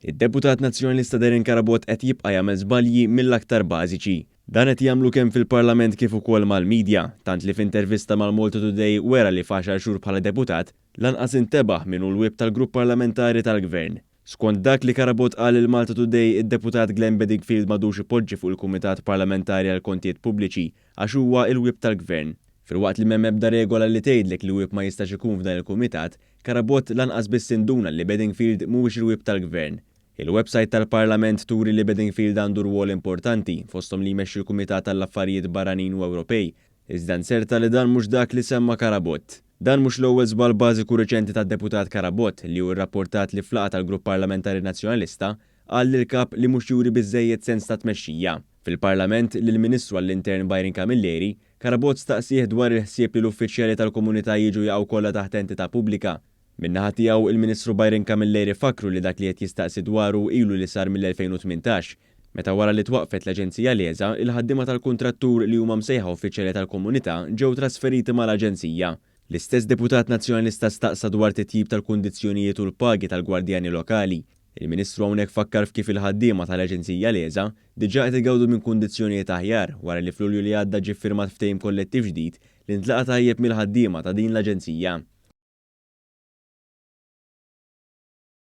Id-Deputat Nazzjonalista Darren Carabott qed jibqa' jagħmel żbalji mill-aktar bażiċi. Dan qed jagħmlu kemm fil-Parlament kif ukoll mal-media, tant li f'intervista mal-Malta Today wera li f'għaxar xhur bħala deputat, lanqas intebaħ min hu l-whip tal-grupp parlamentari tal-Gvern. Skont dak li Carabott qal lil Malta Today, id-Deputat Glenn Bedingfield m'għadux ipoġġi fuq il-Kumitat Parlamentari għall-Kontijiet Pubbliċi għax huwa il-whip tal-Gvern. Filwaqt li m'hemm ebda regola li tgħidlek li whip ma jistax ikun f'dan il-kumitat, Carabott lanqas biss induna li Bedingfield mhuwiex il-whip tal-Gvern. Il-websajt tal-Parlament turi li Bedingfield għandu rwol importanti, fosthom li jmexxi l-Kumitat għall-Affarijiet Barranin u Ewropej, iżda nzerta li dan mhux dak li semma Carabott. Dan mhux l-ewwel żball bażiku riċenti tad-Deputat Carabott, li hu rrapportat li f'laqgħa tal-Grupp Parlamentari Nazzjonalista qal lill-Kap li mhux juri biżżejjed sens ta' tmexxija. Fil-Parlament, lill-Ministru għall-Intern Byron Camilleri, Carabott staqsieh dwar il-ħsieb li l-uffiċjali tal-komunità jiġu jaqgħu kollha taħt entità pubblika. Min-naħa tiegħu, il-Ministru Byron Camilleri fakkru li dak li qed jistaqsi dwaru ilu li sar mill-2018, meta wara li twaqqfet l-Aġenzija LESA, il-ħaddiema tal-kuntrattur li huma msejħa uffiċjali tal-komunità ġew trasferiti mal-Aġenzija. L-istess deputat Nazzjonalista staqsa dwar titjib tal-kundizzjonijiet u l-pagi tal-gwardjani lokali. Il-Ministru hawnhekk fakkar f'kif il-ħaddiema tal-Aġenzija LESA diġà qed igawdu minn kundizzjonijiet aħjar wara li f'Lulju li għadda ġie ffirmat ftehim kollettiv ġdid li ntlaqa' tajjeb mill-ħaddiema ta' din l-aġenzija.